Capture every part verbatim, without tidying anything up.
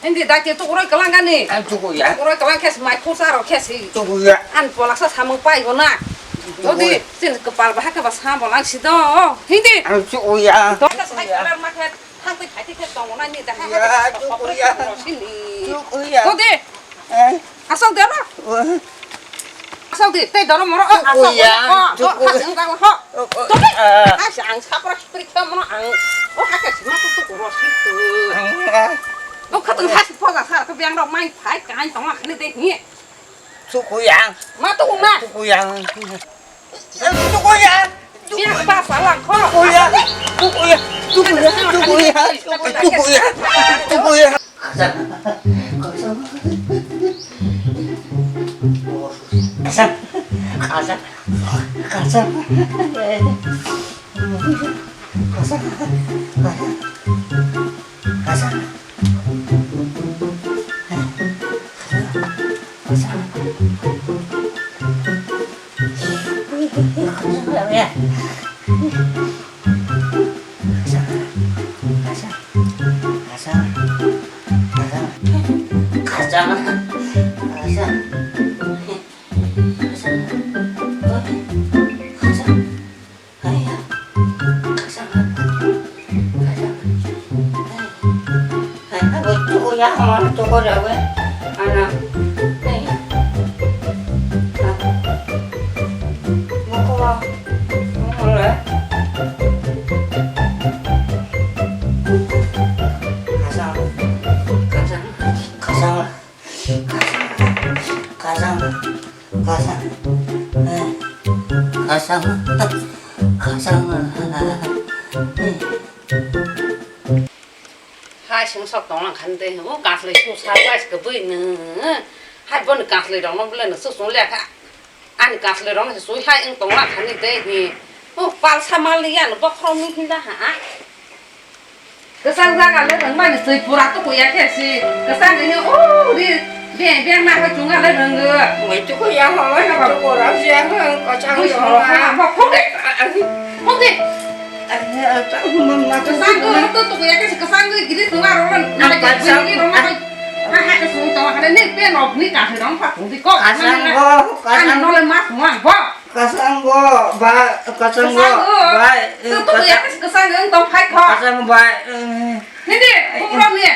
Hindi dai te tukuroi kalang gani. Ang tukuya. Tukuroi kalang khes mai khusa ro khes hi. Tukuya. An polaksa samung pai go na. Tukuya. Jodi sin kepal bahai ke ba sam bolang si do. Hindi. Ang tukuya. To ta sai kalar ma khe. Thang twi phai twi khe tongo na ni da ha ha. Ya, tukuya. Sini. Tukuya. Jodi. Eh? Asal de ro. Wah. Asal de, tei doro moro, oh, asal de, oh, oh, tukuya. Hasing dang ho. Oh, oh, tukuya. Ah. Hasing ang sapra spri khe moro ang. Oh, hakhe sima tu tu ro si tu. Ah. Oh, khatung hasing phoja sa, to biang rok mai phai, kain tong ma khani de hi. Tukuya. Ma tu ma. Tukuya. Tukuya. Biang pa salang kho. Tukuya. Tukuya. Tukuya. Tukuya. Tukuya. Tukuya. Tukuya. Kasang. Kasang. Kasang. Kasang. Kasang. Kasang. Kasang. Kasang. Kasang. Kasang. Kasang. Kasang. Kasang. Kasang. Kasang. Kasang. Hai, hai, bo tuku ya, hama tuku ya, we. Ana. Hai. Ah. Moko wa. Moko le. Kasang. Kasang. Kasang. Kasang. Kasang. Eh. Kasang. Kasang. Eh. Hai, sing sok tonglang khan de, o kaslai su sa bai se bui nw. Hai, bon kaslai rong no bole nw su su le kha. Ani kaslai rong su hai eng tonglang khan de ni. O palsa mal ni yan bokhrom ni hinda ha. Kwchang jaga le rwngmani swi pura tukuya khe si. Kwchang ni o ri be be ma ha chunga le rwngo. Moi tukuya ho, moi tuku ra si ang kwchang. Ui, yo so ha, ha. Mo khok de. Khok de. Kwchang go to tukuya khe si, kwchang go giri chunga ro na. Kwchang. Ha ha ke sung to ha ne pe no ni ka he rong pha kung di ko. Kwchang go, kwchang. Ano le ma chunga bo. Kasango, ba, kasango, kasango, bai, eh, tu, tu, ya, kasango, tong phai kho. Kasango, bai, eh. Hindi, eh, kuplok ni.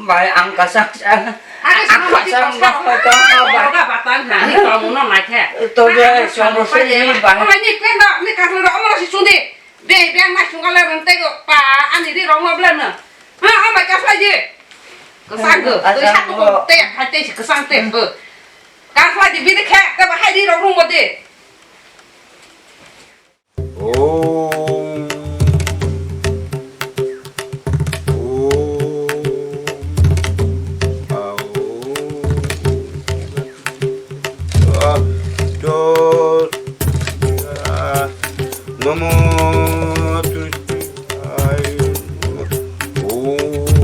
Bai, ang kasang, ang, ake ang kasang, kasang, ba, ba, ba, ba. Ba, ba, ba, ni kamu no nai khe. To, be, ah, kamu sini, bai. Ni kendo, ni kamu no, omo si sundi. Be, be, ang nai sunga le rong tei go, pa, ani ri rong no ble no. Ha, ang bai kasai ji. Kasang go, kasang go. Te, hai te, kasang te, go. Kangkhlai di bini khe, tei bahai di rok rung bo di. Om. Om. Aum. Ah, dos. Ah, namo. Om.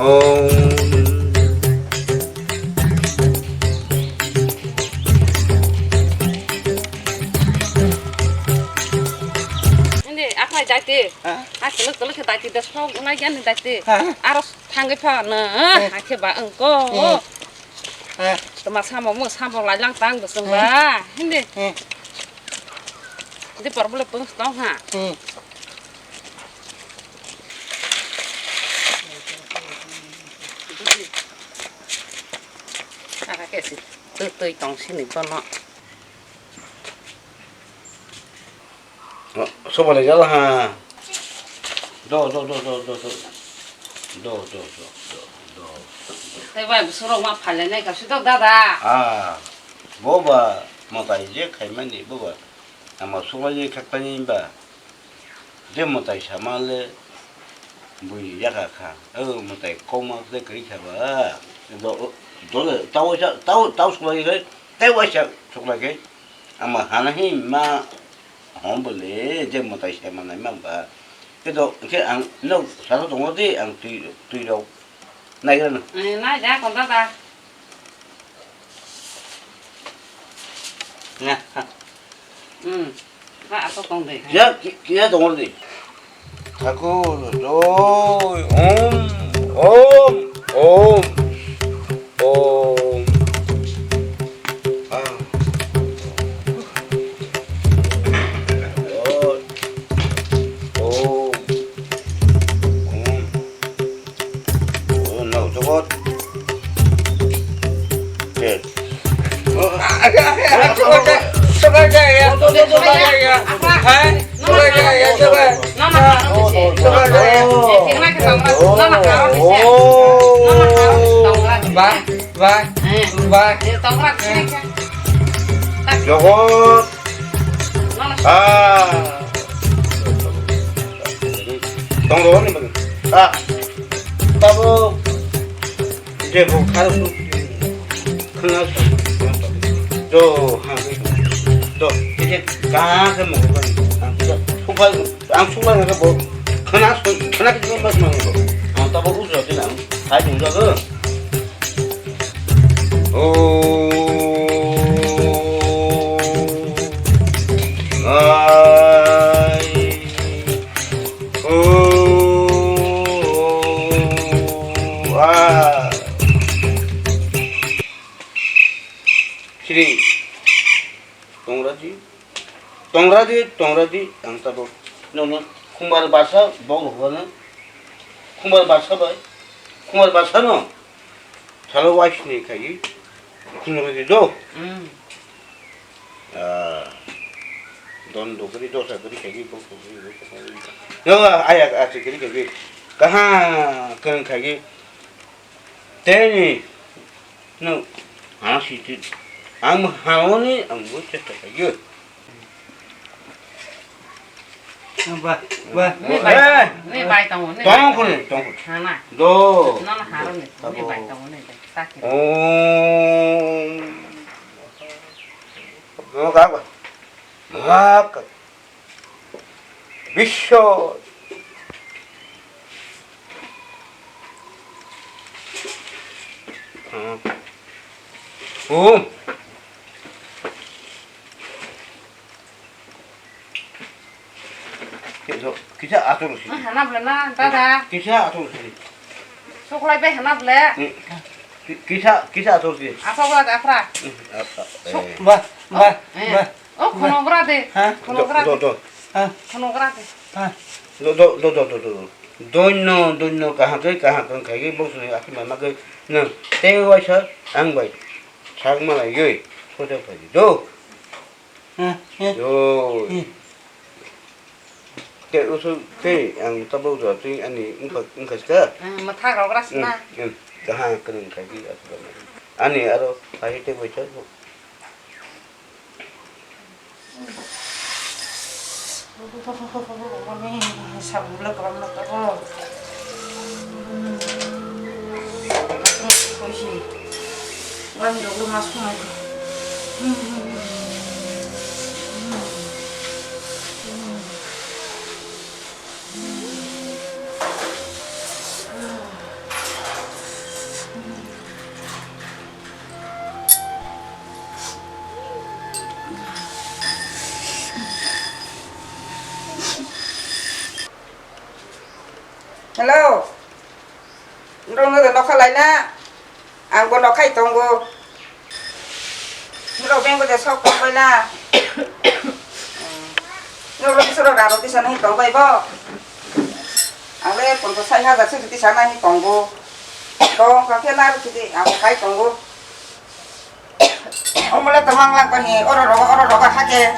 Om. Hindi, akhai daiti. Ha? Akhai lok lok daiti, das kau ngai gan daiti. Ha? Aros thangge pha na. Ha? Akhai ba engko. Ha? Toma samo mo samo lai lang tang bosong ba. Hindi. Ha? Di por bole pung tong ha. Hmm. Ara ke si tui tui tong sini bono. Soba le jala ha. Do, do, do, do, do, do. Do, do, do, do, do. Tei bai, bwswk rok ma phalnai ka swi tok dada. Ah, boba, mwtai je khaimani, boba. Ama suklai je khaktani ba. Je mwtai sama le, bui yaka kha. O mwtai koma de kri kha ba. Do, do le, tao ja, tao, tao suklai je, tei waisa suklai je. Ama hana hi ma hom bole je mwtai se manai ma ba. Kedo ke ang no saro tongo de ang tui tui rok nai gra no. Eh, nai ja kon da da. Na. Hmm. Ha ato tong de. Ya ki ya tongo de. Thakur, doi, om, om, om, om. Ah. Doi, om, om. Oh, no, jogot. Yes. Ba, ba, ba. Jogot. Ah. Tong ro ni bagi. Ah. Tabo. Je bo khar su. Khna su. Do ha. Do. Je ka se mo ko. Ang su ba. Ang su ba na bo. Khna su. Khna ki mas ma bo. Ang tabo u jo ke na. Hai ju jo. O ai o a. Sri Tongraji. Tongradi, tongradi, ang tabuk. Nono khumbar basa bok rwkha no. Khumbar basa bai. Khumbar basa no. Salo waisni khayi. Khumradi do. Mm. Ah. Don do kri do sa kri khayi bok kri bok kri. Yo, aya, aya, kri khayi. Kaha, kang khayi. Teni. No, ang siti, ang haloni, ang bo chesta khayo. Ba, ba. Ni bai, eh, ni bai tongo, ni tong bai khun, tongo. Tong khun. Hana. Do. No, no, haroni, ni bai tongo, ni bai. Sakit. Om. Mo ka ba. Mo ka. Biswa. Hmm. Kisa, kisa atur si. Ah, hana bela na, dada. Kisa atur si. Suklai be hana bela. Hmm. Ki-, kisa, kisa atur si. Apa bela, apa? Hmm, apa, eh. Ba, ba, eh, ba. Oh, khonogra de. Ha? Khonogra de. Do, do, do. Ha? Khonogra de. Ha? Do, do, do. Doino, doino, kaham khe, kaham khe, khai khe, bosni akhi mama khe, nang, tei waisa, ang bai, sak malai goi, sote phai do. Ha? He? Do. He. Te usu, te, ang tabuk do, te ani, ungka, ungka ska. Hmm, matha rogra sna. Hmm, hmm. Kaham khe, khai khe, ani aro, khai te waisa. Sabula kalam na tabo. Koisi. Wan dulu masuk lagi. Hello. Norok no de nokha lai na? Ang bo nokhai tongo. Norok beng bo de sok tong bai na? Norok bisoro raro tisa nai tong bai bo. Ang le ponto sai hajar se tisa nai tongo. Tong ka khe nai rwkhe di ang khai tongo. Omo le tamang lang pahi oro rogo oro rogo hake.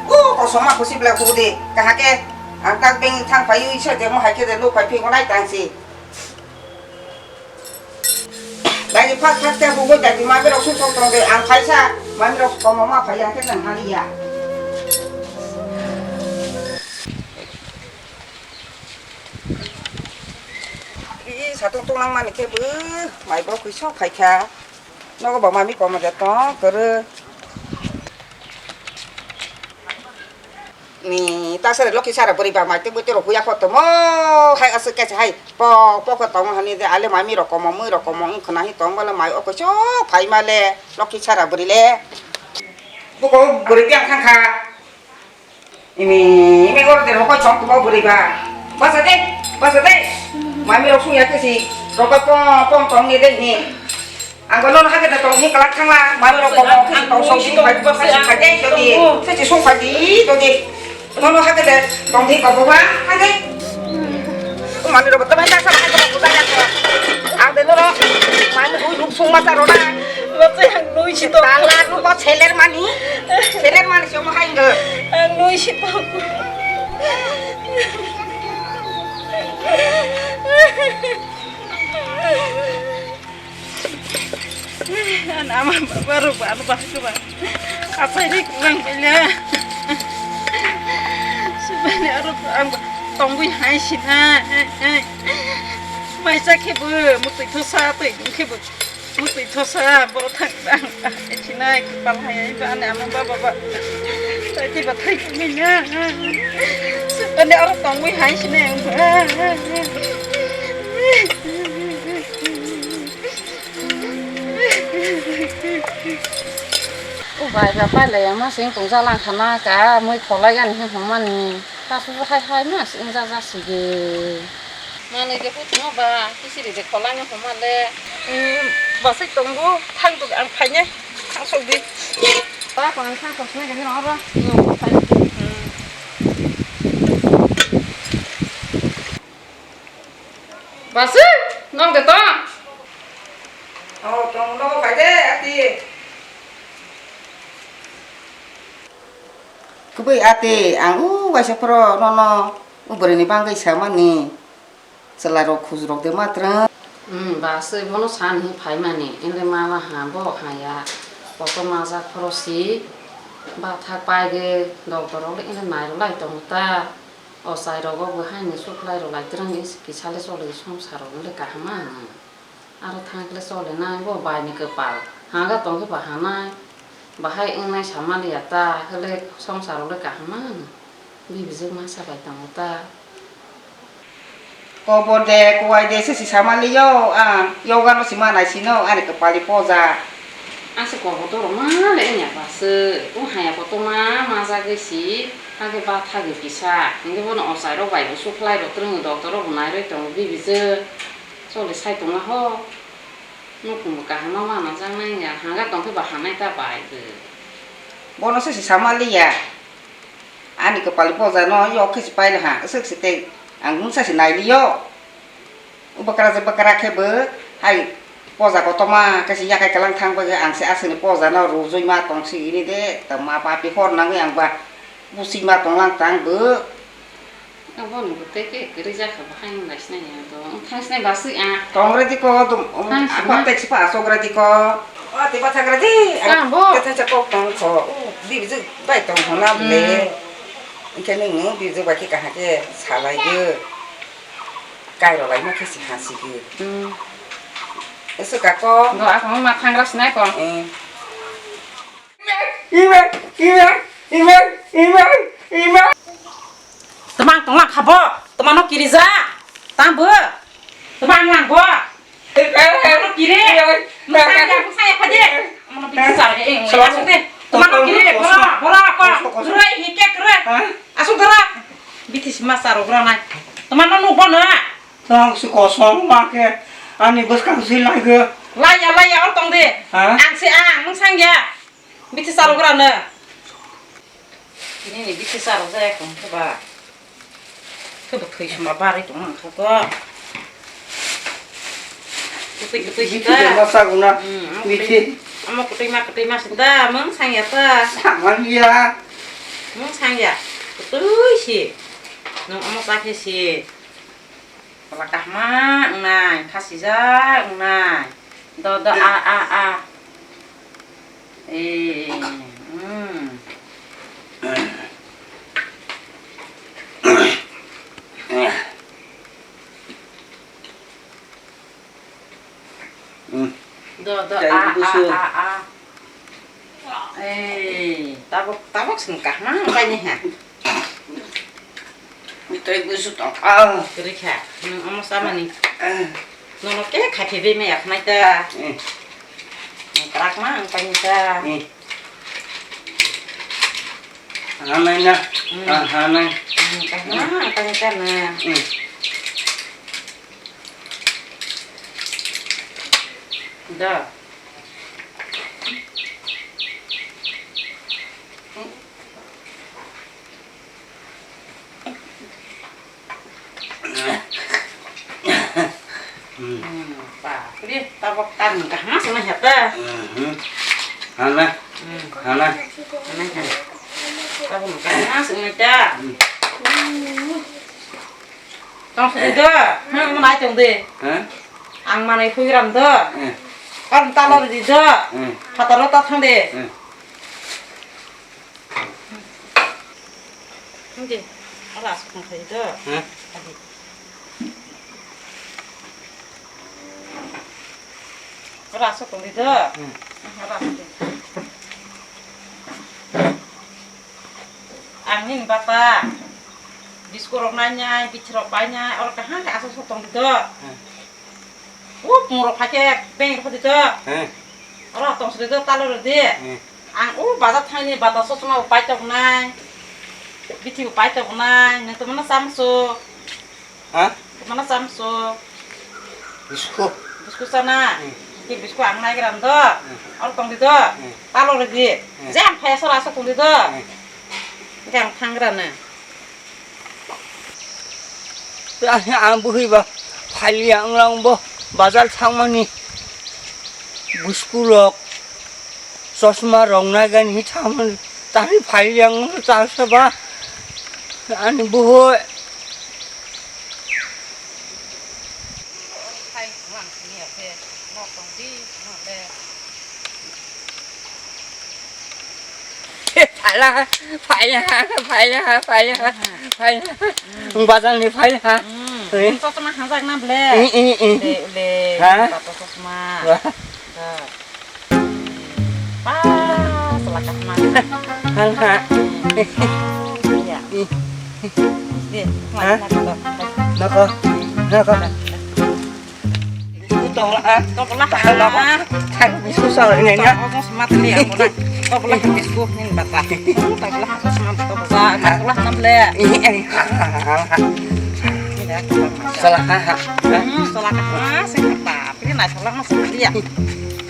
U kosoma kusi bla kudi kahake. Ang tak beng thang payu isa de mo hai khe de no pai phi ngonai tang si. Dagi phak phak te bugui dagi mami rok sung sung tong de ang phaisa mami rok komo ma phai ang khe nang hali ya. I satung tung nang mani khe bo mai bo khuiso phai kha. Nogo bo mami komo de tong kwrwi. Ni ta sere lokhi sara bwrwi ba mai tei bwtwi rok huya kho tomo hai aswk khe hai pok pok khe tong hani de ale mai mi rok komo mui rok komo wng khna hi tong bale mai o khe so phai ma le lokhi sara bwrwi le buko bwrwi yang thang kha. Imi imi oro de rokoi chong kubo bwrwi ba basa de basa de mai mi rok sung ya khe si rokoi pom pom tong ni de ni. Ang bo nono hakhe de tong hi kwlak thangla, mami rok kok kok khe tong song sing pai, sing pai de, dodi, se chi sung pai di, dodi. Nono hakhe de tong hi kok ba, hakhe. Mami rok bo tamai ta sa, hakhe rok buja ya ko. Ang de nono, mami hui ruk sung ma sa rona. Bacha ang nui si to. Tala ruk ko seler mani, seler mani si omo hai nge. Ang nui si to. Ani ama baba rok ba ano bahai khe ba. Achai ri kurang bele. Sibani aro ang tongwi hai sina. Maisa khe bo mutwi thosa twi khe bo mutwi thosa boro thang sinai kipal hai ba ani ama baba ba. Tai ti ba thai khe mina. Sibani aro tongwi hai sina. O bai ba pailai ya ma sing tong jalang khana ka mui kholai ani hwn hwn mani ta su hai hai ma sing ja ja sigi. Mani de phu tong ba kisiri de kholai no hwn ma le. Ba sai tong bu thang tu ang phai ne thang sok di. Ta ko ang thang sok ne ga ni ro ro. Basui, nong de tong? Oh, tong no, phai de, ati. Kubui ati, ang u waisa phoro nono u bwrwini bangwi samani. Chwla rok khuj rok de matra. Hmm, basui bono san hi phaimani, ende mama ha bo ha ya. Koto majak phoro si, ba thak pai de, doctor rok le ende nai rw lai tongo ta. O chai rogo bo haino suklai rw lai twrwng kisa le choli songsa rok le kaham ma hwnwi. Aro thang khe le choli nai bo bai ni kwpal. Haga tong khe ba hanai. Bahai wngnai sama liya ta hwle songsa rok le kaham ma hwnwi. Bibijwk masa bai tongo ta. Kobo de kuai de se si sama liyo ang yoga no si ma nai sino ani kwpal ni poja. Ang se kobo doro ma le wngya ba se. O haya koto ma ma jagwi si. Hake ba thagwi kisa, hingke bono ochai rok bai bo suklai rok twrwng doctor rok bo nai roi tongo bibijwk, choli sai tongma ho, nukhung bo kaham ma mana jak nai ya, hanga tong khe bo hanai ta bai bo. Bono se si sama liya, ani kwpal ni poja no yok khe si paila ha, aswk si tei ang mungsa si nai liyo. Bwkra je bwkra khe bo hai poja kotorma khe se yakhai kwlang thang bagwi ang se aswkni poja no rwjui ma tong sini de, tongma papi hor nangwi ang ba busi ma tonglang tang bo. Aboni bo tei khe kwrwi jakha bo hai wng lai sinai ya do wng thang sinai basui a. Tong re di ko dum, um, Thang sina. Apa tek sipa asok re di ko. O te ba thang re di. Tang bo. Te thang cha kok tong kho. Di bijik bai tong hona ble. Hmm. Hingke nung nung bijik bai khe kaham khe salai yo. Kairo laima khe se ha sigi. Hmm. Ese kako. Do ako ma thangra sinai ko. Eh. Ime, ime, ime, ime, ime. Temang tonglang khabo. Temang no kirija. Tang bo. Temang lang bo. Temang no kiri. Musang ya, musang ya phadi. Amono bisi sar ya, eh, asuk de. Temang no kiri, bora, bora ko. Kere, hike kere. Asuk dara. Biti sima sar ogra nai. Temang no nuk bo na. Tang si kosong ma khe ani bwskang si lai khe. Laiya, laiya, oro tong de. Ha? Ang se ang, nung sang ya. Bithi chalogra no. Nini bithi charwk jaya kung khe ba. Khe bo thwi suma barwi tong ang kha ko. Kwtwi kwtwi si Bithi ta. Bai ma chak na. Hmm, omo Bithi. Kwtwi, omo kwtwi ma kwtwi ma si ta, mung sang ya ta. Samang ya. Mung sang ya. Kwtwi si. Nung omo cha khe si. Pala kahma wngnai, khasijak wngnai. Do, do, a, a, a. Eh, mm. Mm. Do, do, Tei a, a, busu. A, a. Eh, tabuk, tabuk sung kahma wngkha ni ha. Tei busu tong. Ah. Kwrwi kha. Nwng omo chamani. Ah. Nono khe khaiphi bai maya khnai ta. Eh. Nwng kwrak ma wngkha ni ta. Eh. Hanai na. Hmm. Ah, hanai. Hmm, kahma wngkha ni ta na. Hmm. Da. Hmm, pa, kri, tabok tan kahma sana hata. Hmm. Hana. Hmm. Hana. Hana, hana. Tabok kahma sana ta. Hmm. Tong sini do. Hmm, mana tong de. Hah? Ang mana pui ram do. Eh. Kan talo di do. Eh. Hataro ta thang de. Eh. Hindi. Ora asuk tong khai do. Hah? Adi. Ora asuk tong di do. Hmm. Ora asuk tong. Ang nini bata. Biskut rok nainai, bithi rok painai, oro kaham khe asuk asuk tong di do. Hmm. O pung rok phai khe beng rok di do. Hmm. Oro tong sri do, talo rw di. Hmm. Ang o bazar thangni bata sosma bo pai tongnai. Bithi bo pai tongnai. Nwng tongmano chamso. Ha? Tongmano chamso. Biskut. Biskut chana. Hmm. Ki biskut ang nai gram do. Hmm. Oro tong di do. Hmm. Talo rw di. Hmm. Je ang phai asok asok tong di do. Hmm. Hingke ang thang gra na. Ang bwhwi ba phailiya wnglang bo bazar thangmani bwsku rok chosma rok naigani thangmani tani phailiya wngno chasa ba ani bwhwi. Phaila, phaila, phaila, phaila, phaila. Bazar ni phaila. Hmm. Eh. Sosma hanjak na ble? Eh, eh, eh. Le, le. Ha? Bata sosma. Wah. Da. Pa, sala kahma. Hal ha. Ya. Eh. Di, ha? Nako. Nako. Tong la. Tong la. Tong la. Tang bisu sa ni na. Tong la. Tong la. Bisu ni bata. Tong la. Tong la. Tong la. Ini, ini. Salah ha ha. Hmm, salah ha. Sing apa? Ini naik salah masuk dia.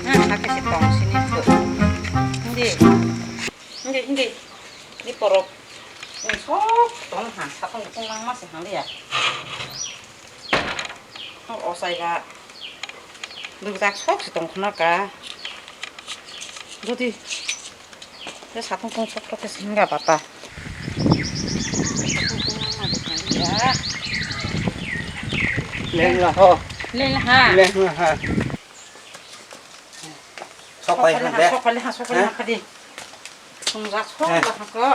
Nah, pakai si tong sini tuh. Hindi. Hindi, hindi. Ini porok. Ini sok tong ha. Satu tong lang masih hal ya. O saiga. Duk dak sok si tong khna ka. Jodi. Te satung tong sok tok se hinga bata. Leng la ho. Leng la ha. Leng la ha. Sok pai ha de. Sok pai ha, sok pai ha kadi. Sung rak sok la ha ko.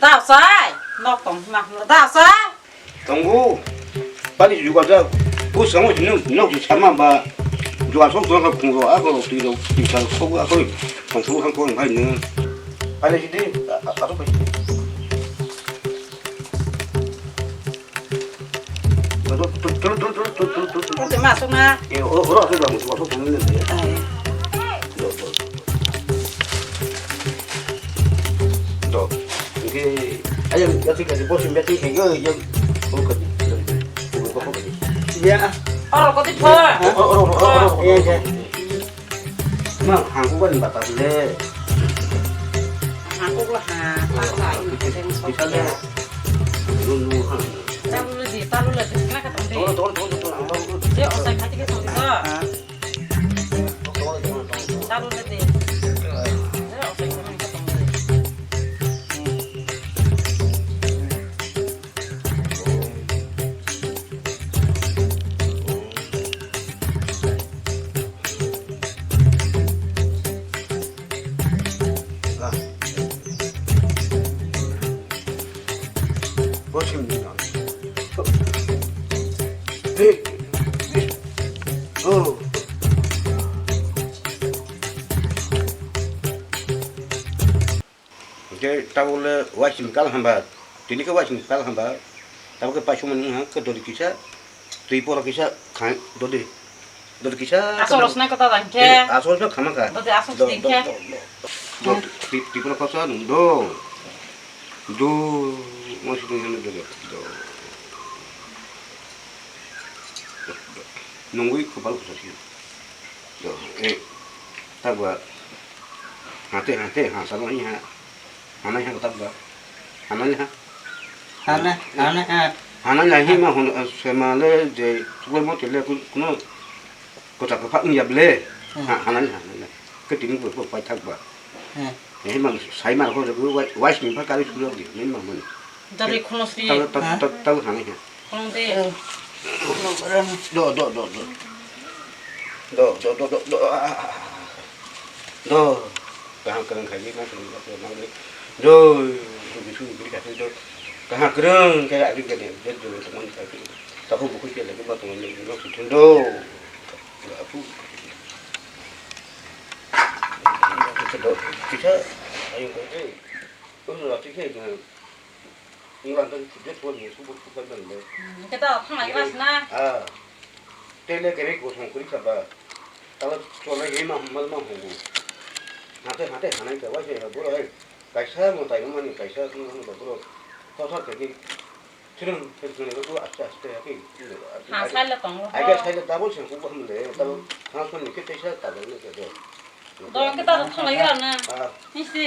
Da sai. Nok tong ma da sai. Tongo. Pani jugal ja. Bo sango nok sama ba. Jugal sok tong ka khung ro ako twi ro twi sa sok ako. Tong sok hang ko hai ne. Pani sidi. Ako pai. Tulu tulu tulu tulu tulu tulu tulu. Tong te ma sok na. E o ro sok ba mo sok tong ne. Do, do. Do. Oke. Ayo, ya sih kasih posting berarti kayak yo, yo. Oh, kasih. Ya. Oro koti pho. Oro, oro, oro, oro. Iya, iya. Mang, aku kan batas le. Kok la ha, ta la, ini kita yang sok ya. Talu le di, talu le di, kena ketemu di. Tunggu, tunggu, tunggu, tunggu, tunggu. Dia osai kaki ke tunggu di. Tunggu, tunggu, tunggu, tunggu. Talu le di. Dia osai kaki ke tunggu di. Hingke tabole waising kal hamba, tini ke waising kal hamba, tabok ke paisuk mani ha ke dori kisa, twi pora kisa khai dori, dori kisa. Asol rosna kota dang ke. Eh, asol rosna khama ka. Dori asol do, sing do, ke. Do, do. Do, twi, twi pora kosa nung do. Do, mo si nung do, do. Nungwi kopal kosa si. Do, eh, tabok. Hate, hate, ha, salo ni ha. Hanai ha, tabok. Hanai ha. Hanai, hanai ha. Hanai ha, hima hon, eh, sema le je, tukle mo tele kun, kuno kota ko phak ni ya ble. Hmm. Ha, hanai ha, hanai ha. Ke tini ko, ko pai thak ba. Hmm. Eh, mang sai mar ko, wai, wai sini pa kari sulo di, ni mang mani. Dari khono sri. Tahu, tahu, tahu, tahu hanai ha. Khulumdi. Do, do, do, do. Do, do, do, do, do. Ah, ah, ah, ah. Do. Kaham kwrwng khaidi, ma kwrwng khaidi, ma kwrwng. Do. Do, bisu, bisu, bisu, do. Kaham kwrwng khe, agi, gani, do, do, do, tongmani khaidi. Takhuk bukhuk khe, lagi, ma tongmani, ma kwrwng do. Do, apu. Do, kisa, ayo, khaidi. Wngkha tei khe wngkha. Wngkha tei thujak thujak ni subu subu nang le. Hmm, hwnkhe ta thang lai gas na? Ah. Tei le kerek bo song kuri kha ba. Tala chole he ma mal ma hongo. Hate hate hanai ka wai se boro hai. Kaisa mo tai mani kaisa mo mo boro. Kothar khe ni. Chirung chirung ni ko aste aste ya ki. Ha, sai le tongo. Ai ga sai le double se ko ham le. Double. Hmm. Ha son ni ke tei sa ta le ke do. Dong kita tu thong lagi lah na. Mesti.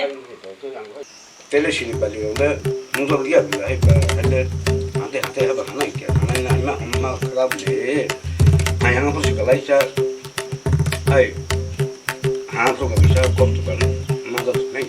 Tele sini bali le mungso dia bila hai ba hele. Hante hante haba hanai ke hanai na ima ma kala bule. Hai hang pun segala icha. Hai. Hang tu bisa kop tu kan. Ma tu nai.